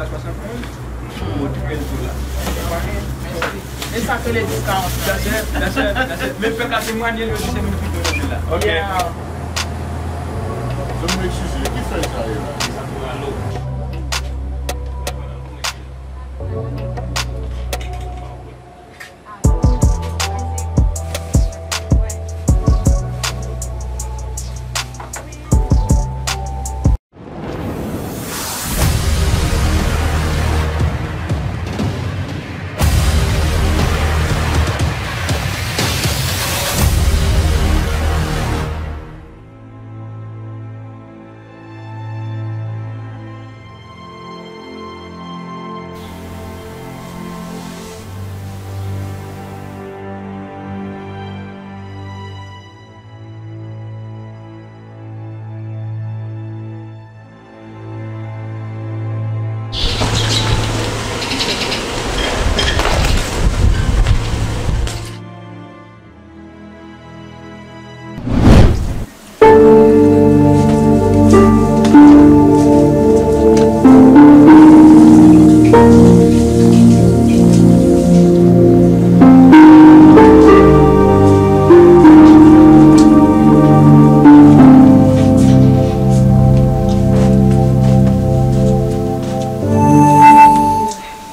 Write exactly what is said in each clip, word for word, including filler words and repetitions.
Swasann-onz, ou monte Krèzo la. E sa k rele discount. That's it, that's it, that's it. Men pèp la temwanye, yo di se nou ki pran nan vil la. Ok. Yeah. Zanmi m, eskize, ki fèy sa ye la? Sa pou alo.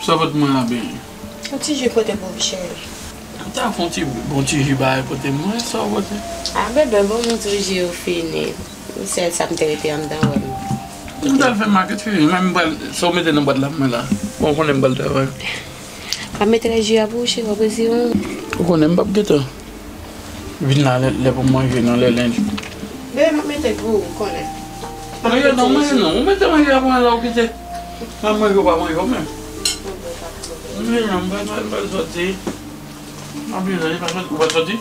Sa w pote mwen la, bebe? Yon ti ji pote pou ou, cheri. Ou ta fè yon ti, bon ti ji bagay pote mwen, sa w pote? A, bebe, bon, mwen tou ji yo fini. Sèl sa m te rete anndan, wè m. M pral fè maket, cheri. Mwen, m pral, sa w mete nan bwat la pou mwen la. Bon, ou konnen m pral travay. M ap mete lè ji a pou ou, cheri, w ap resi yon. Ou konnen m p ap gentan vin la lè, lè pou manje nan lè lendi. Bebe, m ap mete pou ou, ou konnen. Manje non, manje non. Ou mete manje a pou mwen la, ou kite. M ap manje, ou pa manje, ou menm. M vini, m pral, m pral soti. M ap vini, ou pral soti?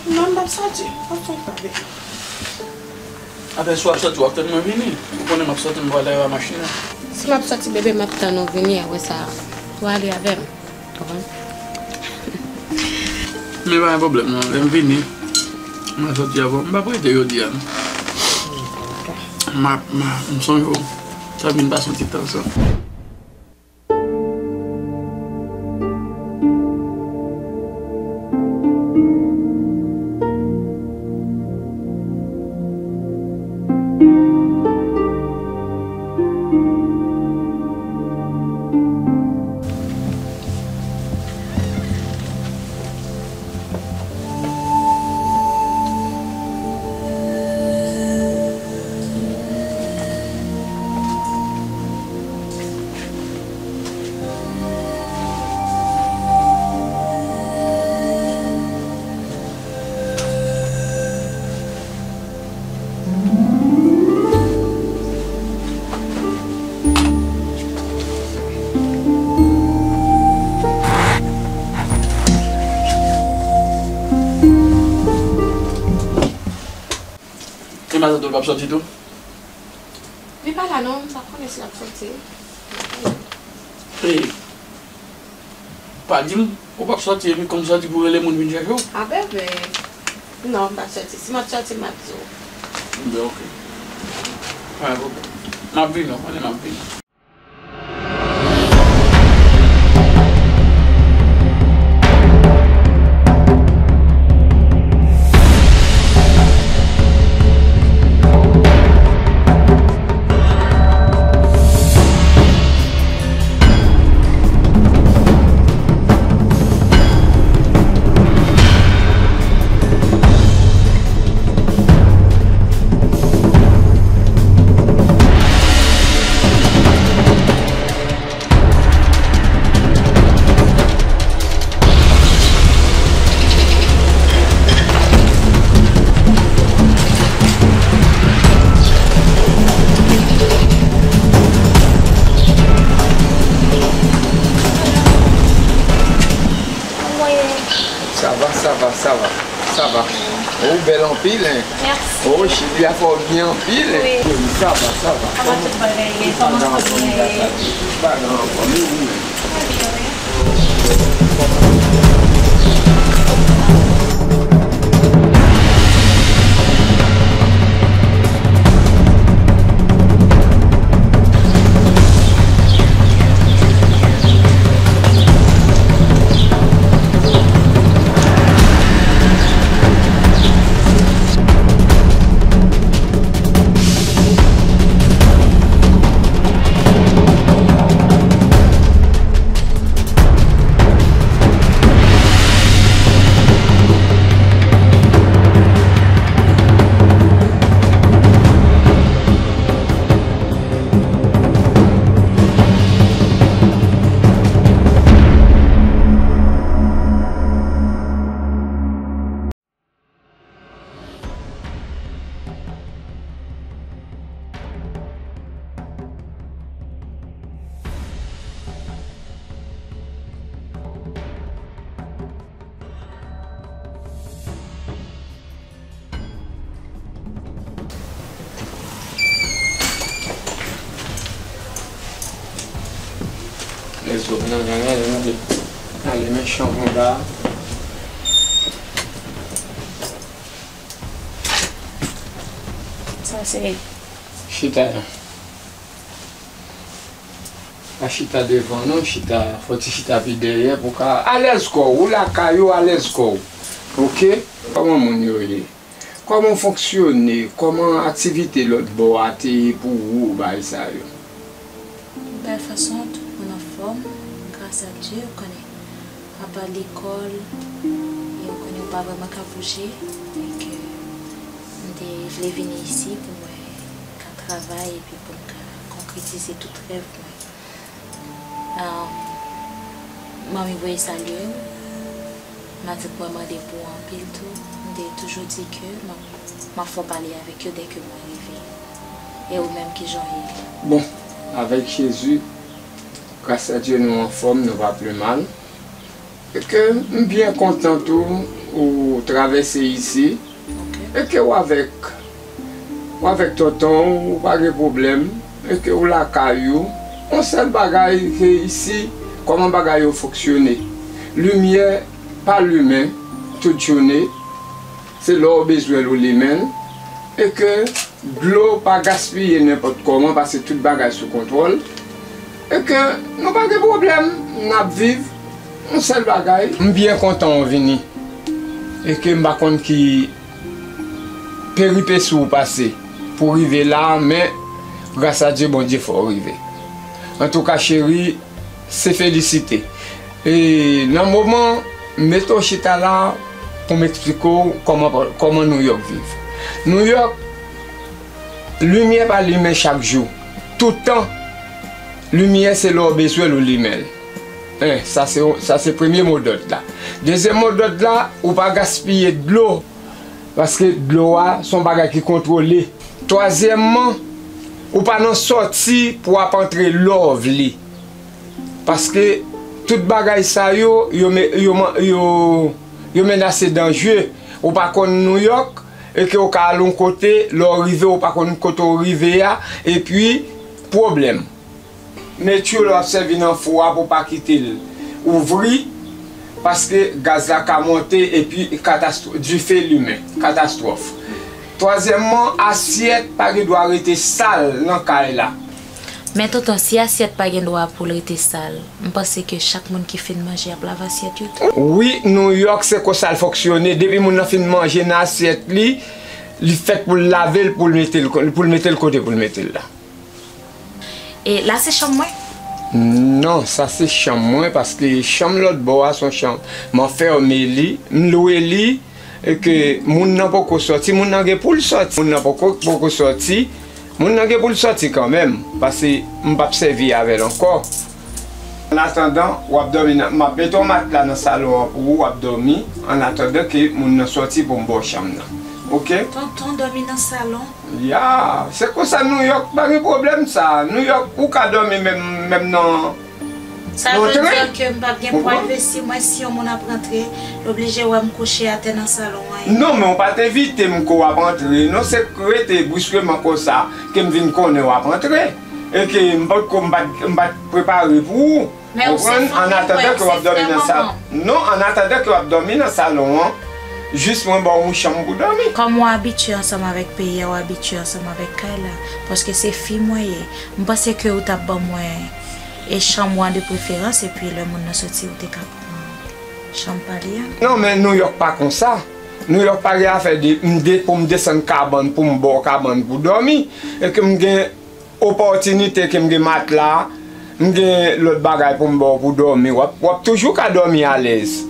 Non, m p ap soti. Anfen, pa vini. Apre si w ap soti, w ap tann mwen vini. Ou konnen m ap soti, m pral dèyè machin nan. Si m ap soti, bebe, m ap tann ou vini, apre sa, w ale avè m. Konprann? Men pa gen pwoblèm, non. Lè m vini, m a soti avè w. M p ap rete jodi a, non. M ap, m ap, m sonje w. Sa vin pase yon ti tan sa. E matant ou p ap soti tou? Li pa la non, m pa konnen si l ap soti. Hey. Pa di m ou p ap soti epi kòm soti pou rele moun vin chèche w. A bebe. Non, m p ap soti. Si m ap soti, m ap di w. Bon, ok. Pa gen pwoblèm. M ap vini, w konnen m ap vini. Sa va, sa va, sa va, sa va. Ou bèl anpil, hein? Mèsi. Oh, cheri a fè w byen anpil, hein? Wi. Sa va, sa va. Kòman tout bagay ye? Kòman fanmi a ye? Bagay an fòm, wi. Trè byen, wi. Nan, nan, nan, nan, nan, nan, nan, men chanm anba. Sa se. Chita. Pa chita devan non, chita, fò ti chita pi dèyè pou ka alèz kò w, ou lakay ou, alèz kò w. Oke? Kòman moun yo ye? Kòman w fonksyone? Kòman aktivite lòt bò a te ye pou ou, bagay sa yo? Bèl fason, tout moun anfòm, gras a Dye, ou konnen. Apa lekòl, e ou konnen ou pa vrèman ka bouje, e ke m te vle vini isi pou mwen ka travay epi pou m ka konkretize tout rèv mwen. Ahn, manmi voye salye w. M a di l mwen mande pou ou anpil tou. M te toujou di ke m ap, m ap fè w pale avèk yo dèke mwen rive. E ou menm, kijan w ye? Bon, avèk Jezi, gras a Dye, nou anfòm, nou pa pi mal. E ke m byen kontan tou ou travèse isi. Ok. E ke w avèk, w avèk tonton w, ou pa gen pwoblèm. E ke w lakay ou. Yon sèl bagay ke isi, kòman bagay yo fonksyone. Limyè pa limen tout jounen. Se lè w bezwen l ou limen l. E ke dlo pa gaspiye nenpòt kòman, paske tout bagay sou kontwòl. E ke nou pa gen pwoblèm, n ap viv. Yon sèl bagay, m byen kontan w vini. E ke m pa konn ki peripesi w pase pou w rive la, men gras a Dye, Bondye fè w rive. Antouka, cheri, se felisite. E nan moman, m mete w chita la pou m eksplike w kòman, kòman Nouyòk viv. Nouyòk, limyè pa limen chak jou. Toutan, limyè se lè w bezwen l ou limen l. En, sa se, sa se premye modòd la. Dezyèm modòd la, ou pa gaspiye dlo, paske dlo a se yon bagay ki kontwole. Twazyèmman, ou pa nan sòti pou w ap antre lè w vle. Paske tout bagay sa yo, yo me-, yo man-, yo, yo menase danje. Ou pa konn Nouyòk, e ke w ka al yon kote, lè w rive, ou pa konn kote w rive a, epi pwoblèm. Mete w lè w ap sèvi nan fou a pou w pa kite l ouvri, paske gaz la ka monte epi katastwò-, dife limen, katastwòf. Twazyèmman, asyèt pa gen dwa rete sal nan kay la. Men tonton, si asyèt pa gen dwa pou l rete sal, m panse ke chak moun ki fin manje ap lave asyèt yo tou. Wi, Nouyòk se konsa l fonksyone. Depi moun nan fin manje nan asyèt li, li fèt pou l lave l, pou l mete l ko-, pou l mete l kote pou l mete l la. E la se chanm mwen? Non, sa se chanm mwen, paske chanm lòt bò a se yon chanm. M anfème li, m lwe li, e ke moun nan poko sòti, moun nan gen pou l sòti. Moun nan poko, poko sòti, moun nan gen pou l sòti kanmenm, paske m p ap sèvi avè l ankò. Annatandan, w ap dòmi nan, m ap mete yon matla nan salon an pou ou, w ap dòmi, annatandan ke moun nan sòti pou m ba w chanm nan. Oke? Tonton, dòmi nan salon? Ya, se konsa Nouyòk, pa gen pwoblèm sa. Nouyòk, ou ka dòmi menm, menm nan, nan tren. Sa vle di ke m p ap gen pwayvesi mwen si yon moun ap rantre, l oblije wè m kouche atè nan salon an. Non, men w pa t envite m ke w ap antre. Non, se rete briskeman konsa ke m vin konnen w ap antre. E ke m pa t ko-, m pa t, m pa t prepare pou ou. Men ou se fanmi mwen, ou se frè manman m. Non, annatandan ke w ap dòmi nan salon an, jis mwen ba w yon chanm pou dòmi. Kòm ou abitye ansanm avèk peyi a, ou abitye ansanm avèk kay la, paske se fi mwen ye, m panse ke ou t ap ban mwen e chanm ou an de preferans, epi lè moun nan soti, ou te ka pran chanm pa li a. Non, men Nouyòk pa konsa. Nouyòk pa gen afè de, m de, pou m desann kabann, pou m ba w kabann pou dòmi. E ke m gen opòtinite ke m gen matla, m gen lòt bagay pou m ba w pou dòmi. W ap, w ap toujou ka dòmi alèz.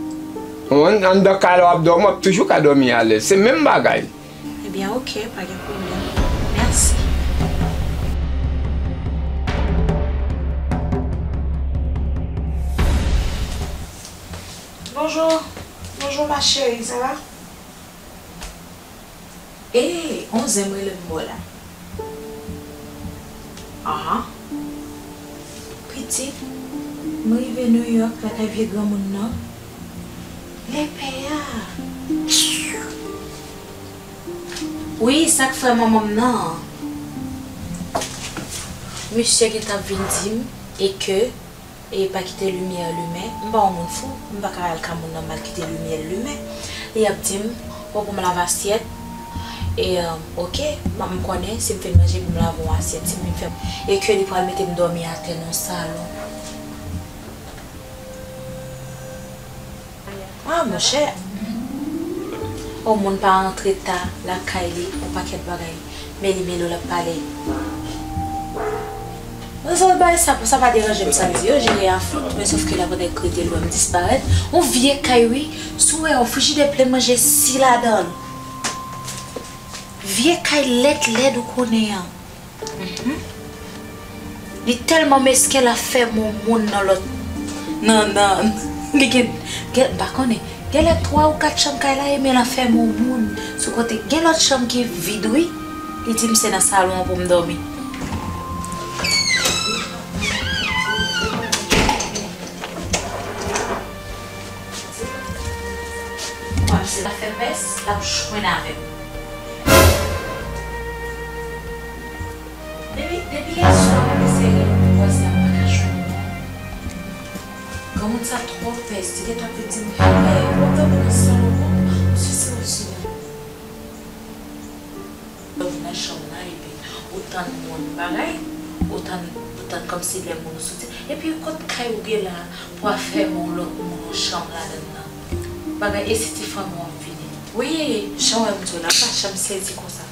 Ou konprann? Anndan kay la w ap dòmi, w ap toujou ka dòmi alèz. Se menm bagay. Ebyen, oke, pa gen pwoblèm. Mèsi. Bonjou. Bonjou, ma chérie, ça va? E, on zen m rele m bò la. Aha. Pitit, m rive Nouyòk lakay vye granmoun nan. Lepè a. Wi, sa k frè manman m nan. Misye gentan vin di m e ke E pa kite limyè limen. M pa yon moun fou, m pa ka al ka moun nan m al kite limyè limen. Li ap di m, bon, pou m lave asyèt. E, euh, oke, m, m konnen si m fin manje pou m lave yon asyèt, si m fin fè. E ke li pral mete m dòmi atè nan salon. Ah, monchè. Yon moun pa antre ta lakay li, yon pakèt bagay. Meli meli w l ap pale. Mwen sa bay sa, sa pa deranje m sa l di yo, jere a fout, men sòf ke l ap rete lwen m disparèt. Yon vye kay wi, si w wè yon frijidè plen manje si ladan l. Vye kay lèd lèd ou konnen an. Mhm. Li tèlman mesken l ap fè moumoun nan lòt, nan, nan, li gen, gen, m pa konnen. Genlè twa ou kat chanm kay la ye, men l ap fè moumoun sou kote. Gen lòt chanm ki vid wi. Li di m se nan salon an pou m dòmi. Bon, se ta fè pès, l ap jwenn avè m. Depi, depi yè swa, mwen eseye rele pou vwazin an, m pa ka jwenn li. Granmoun sa twò pès, li gentan ap vin di m, "Hey, w ap dòmi nan salon an, m sesi, m sela." Dòmi nan chanm nan, epi ou tann moun bagay, ou tann, ou tann kòmsi lè moun ou soti. Epi kot kay ou gen la pou afèmen yon lòt moun yon chanm ladann nan? Bagay, e si ti fanmi w ap vini? Wi, jan w wè m di w la, m pa janm sezi konsa.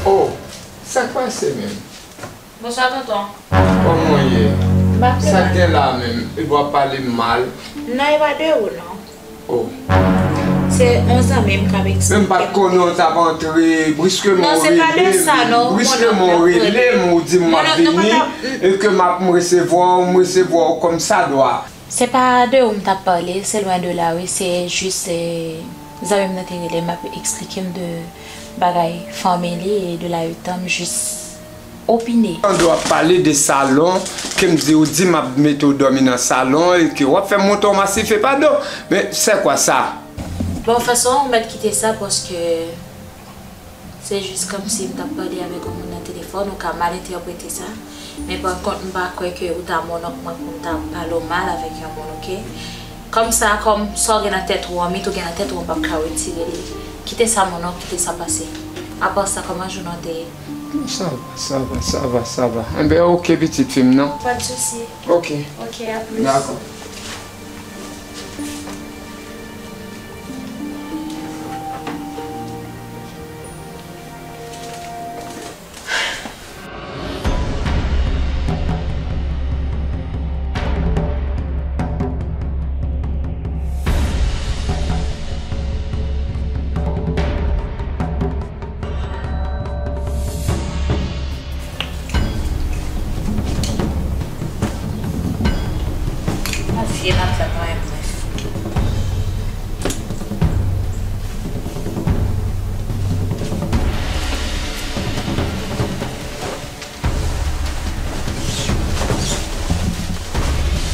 Oh, sa k pase menm? Bonswa, tonton. Kòman w ye? M pa pi mal. Sa k gen la menm? Epi w ap pale m mal? Non, e pa de ou, non. Oh. Se yon zanmi m k ap eksplike m. Men m pa t konnen w t ap antre, briskeman w rele m, briskeman w rele m, ou di m w ap vini, e ke m ap, m resevwa w, m resevwa w kòmsadwa. Se pa de ou m t ap pale, se lwen de la wi, se jis, eh, zanmi m nan te rele m ap eksplike m de bagay fanmi li e de la huit an, m jis opine. Tande w ap pale de salon, ke m di ou di m ap mete w dòmi nan salon e ke w ap fè m monte yon masif e pa do. Men, c'est quoi ça? Bon, fason ou mèt kite sa, paske se jis kòmsi m t ap pale avèk yon moun nan telefòn, ou ka mal entèprete sa. Men pa kont, m pa kwè ke ou ta mononk mwen pou m ta pale w mal avèk yon moun, oke? Kòm sa, kòm sa w gen nan tèt ou an, mit ou gen nan tèt ou an, p ap ka retire li. Kite sa mononk, kite sa pase. Apa sa, kòman jounen w te ye? Sa va, sa va, sa va, sa va. Enben, oke, pitit fi m, non? Pa de souci. Oke. Oke, a plis. Dakò. Yon vye matlè mwen menm.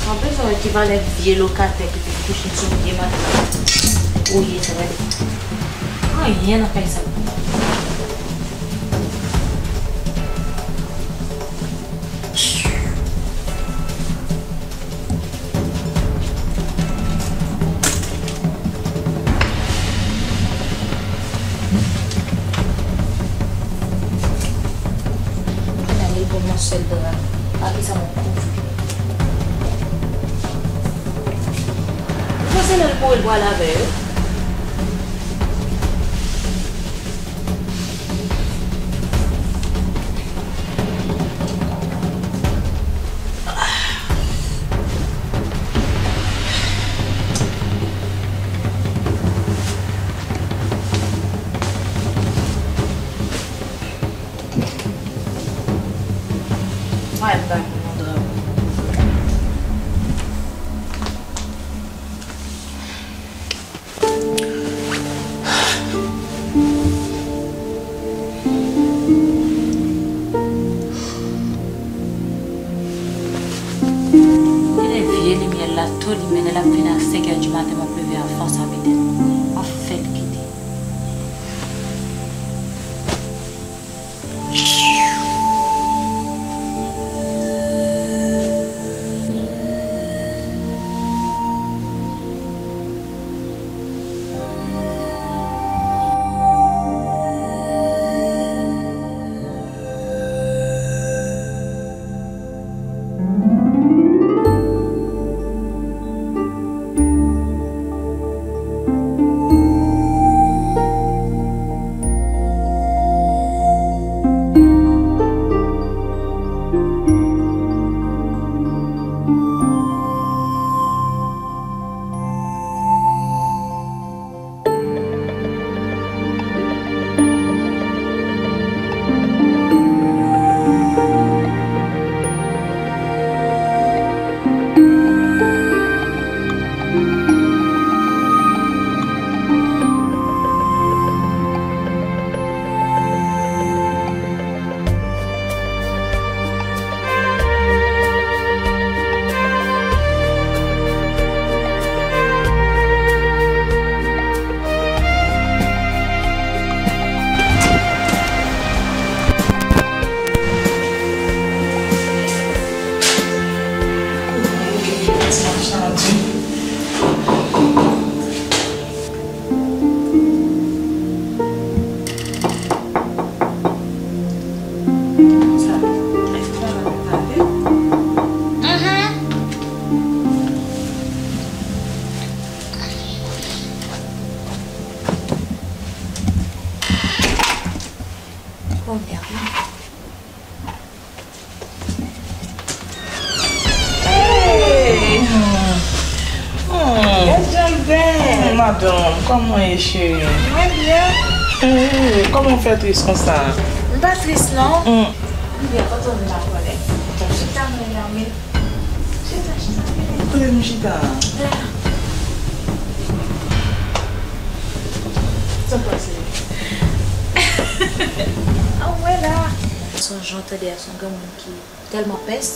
Mwen bezwen wè ki valè vye lokatè ki te kouche sou vye matlè. Ou ye, sa va. Anyen nan kay sa. Gade, li ban m yon sèl dra. Ak kisa m ap kouvri? Ou panse lè l mouri, l pral avè yo? Mwen pa gen yon dra pou m kouvri. Genlè vye limyè la tou limen, lè l ap vin a senk è di maten, m ap leve anvan sa petèt. M ap fè l kite. Oh, merde. Hey! Hmm. Yes, Jordan. Madanm, kòman ye, cheri? Mwen byen. Hey, kòman w fè tris konsa? M pa tris, non. Hmm. M byen, kote w vin avè w? Chita mwen la, men. Chita, chita, vini. Kote m chita? La. Sa k pase? Ann wè la. Son jan tande a, son granmoun ki tèlman pès.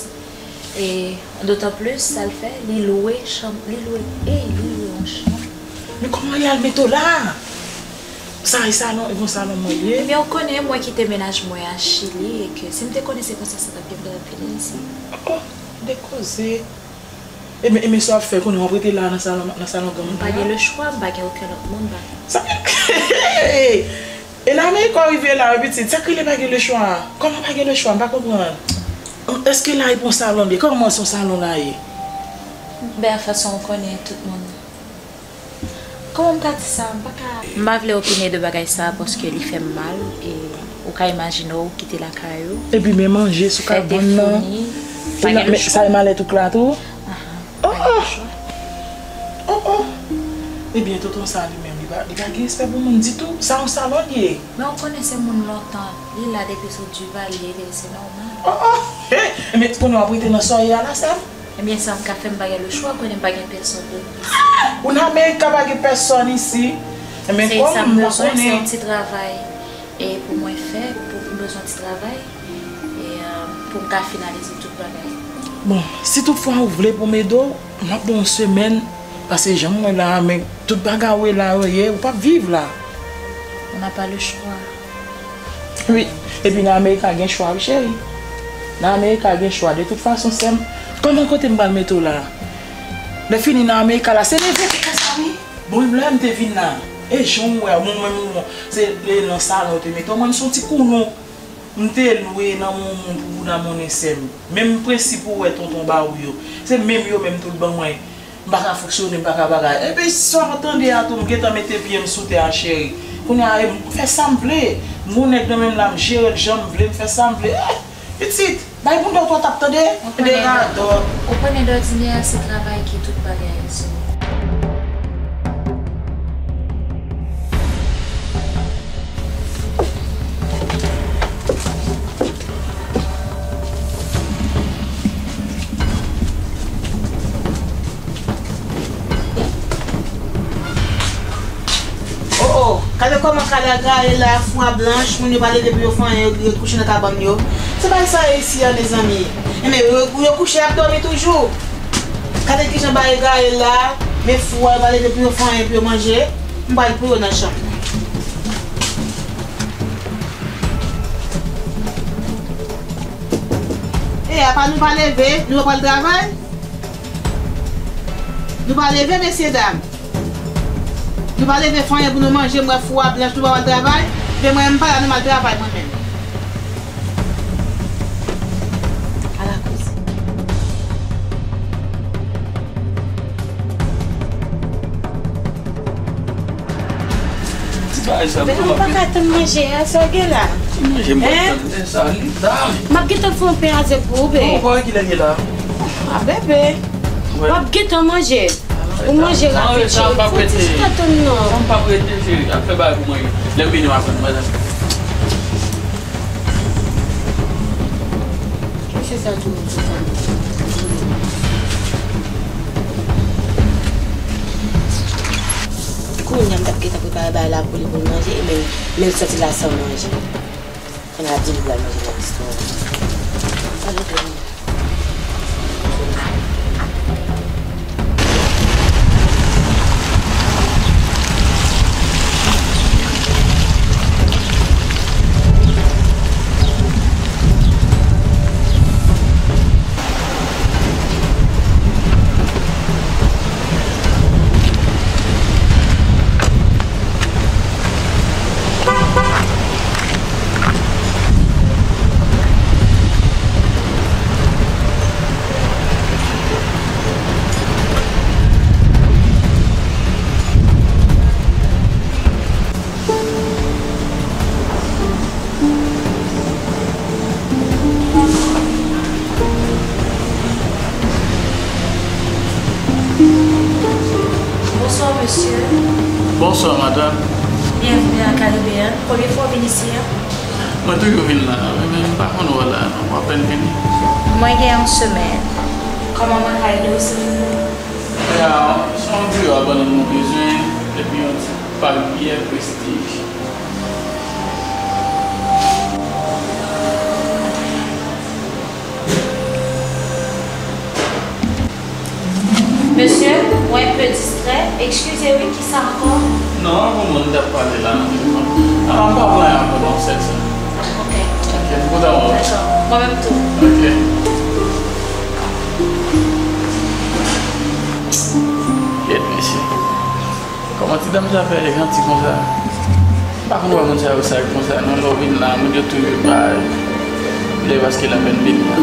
E dotan plis, sa l fè, li lwe chanm, li lwe, ey, li lwe yon chanm. Men kòman li al mete w la? Sa e salon, e bon salon mwen ye? Ebyen, ou konnen, mwen kite mennaj mwen a Chili, e ke si m te konnen se konsa sa t ap ye, m pa t ap vini isi. Oh, de koze. E men, e men sa w ap fè kounye a, w ap rete la nan salon, nan salon granmoun nan? M pa gen lechwa, m pa gen okenn lòt moun, m pa gen. Sa, e nan Amerik w rive la, wi, pitit. Sa k rele pa gen lechwa? Kòman pa gen lechwa? M pa konprann. Èske la e bon salon li ye? Kòman se yon salon la ye? Ben, fason w konnen tout moun. Kòman m ka di sa? M pa ka. M pa vle opine de bagay sa a paske li fè m mal e ou ka imajine w kite lakay ou. Epi men manje sou ka vann nan. Fè te founi. Pa gen lechwa. Sa e malèt ou k la tou? Ahan. Oh, oh! Oh, oh! Ebyen, tonton sa li menm, li pa, li pa gen respè pou moun ditou. Sa yon salon li ye. Men ou konnen se moun lontan. Li la depi sou Duvalier, se nòmal. Oh, oh! Hey! Ebyen, kounye w ap rete nan sa w ye a la, sè m? Ebyen, sa m ka fè, m pa gen lechwa, ou konnen m pa gen pèsòn pou m. Ou nan Amerik, pa gen pèsòn isi. Ebyen, se sa m bezwen, se yon ti travay. E pou mwen fè, pou m bezwen ti travay, e, euh, pou m ka finalize tout bagay. Bon, si tout fwa ou vle pou m ede w, m ap ba w yon semèn, paske jan m wè la, men tout bagay ou wè la yo ye, ou p ap viv la. On n'a pas le choix. Wi, epi nan Amerika gen chwa, wi, cheri. Nan Amerika gen chwa, de tout fason, sè m, kòman kote m pral mete w la? Lè fini nan Amerika la, se leve te ka sa, wi. Bon, lè m te vin la, e jan w wè, mwen, mwen, mwen, se, e, nan salon yo te mete w, mwen, m se yon ti kounou. M te lwe nan moun moun pou bouda monnen sè m. Menm prensip ou wè tonton ba ou yo. Se menm yo menm tou l ban mwen. M pa ka fonksyone, m pa ka bagay. Epi sa w tande a tou, m gentan mete pye m sou tè a, cheri. Kounye a, e, m fè sa m vle. M gon nèg nan men m la, m jere l jan m vle, m fè sa m vle. Eh, pitit! Bay bouda w twò tap tande. Ou konnen, de radòt. Ou konnen dòdinè se travay ki tout bagay, so. Oh, oh, gade kòman kay la gaye la, fwa blanch, moun yo pa leve pou yo fè anyen, yo, yo kouche nan kabann yo. Se bagay sa ye isi a, mezanmi. Enben, yo, yo kouche, y ap dòmi toujou. Gade kijan bagay gaye la, men fwa yo pa leve pou yo fè anyen, pou yo manje. M pral pou yo nan chanm. E, apa nou pa leve, nou pa pral travay? Nou pa leve, mesye dam? Nou pa leve fè anyen pou nou manje, m wè fou a blanch, nou pa pral travay? Men mwen, m pa la, nou m al travay mwen menm. Ala koze. Ti bagay sa, men ou pa ka tann manje a, sa w gen la? Ti manje, m pa tann sa, li la. M ap gentan fè yon pen a zèb pou ou, bebe. Non, ou pa wè kilè l ye la? A, bebe. W ap gentan manje. Ou manje rapid, cheri. Fò ti tann non. Sa m p ap rete, cheri. Ap fè bagay pou mwen. Lè m vini, w ap tann mwen. Mesye sa tou moun sou fanmi. Kounye a m t ap gentan prepare bagay la pou li pou l manje, e men, men l soti la san manje. Kounye a ap di li pral manje nan restoran. Sa nou konnen. Bonswa, madanm. Byenveni nan Caribbean. Premye fwa w vin isi a? Mwen toujou vin la, men m pa konn wè w la non, m apèn vini. Mwen gen yon semèn. Kòman mwen ka ede w, silvouplè? Ya, se yon biwo abandone nou bezwen, epi yon ti pak biyè Prestige. Mesye, mwen enpe distrè. Eskize wi, kisa ankò? Non, yon moun t ap pale la nan telefòn. Ah, m pa pran ankò non, sèl sa. Ok. Ok, m kontan wè w. Dakò. Mwen menm tou. Ok. Kèt, mesye. Kòman ti dam sa fè janti konsa? M pa konn wè moun sa yo saj konsa non, lè w vin la, moun yo toujou pa vle paske l apèn vini la.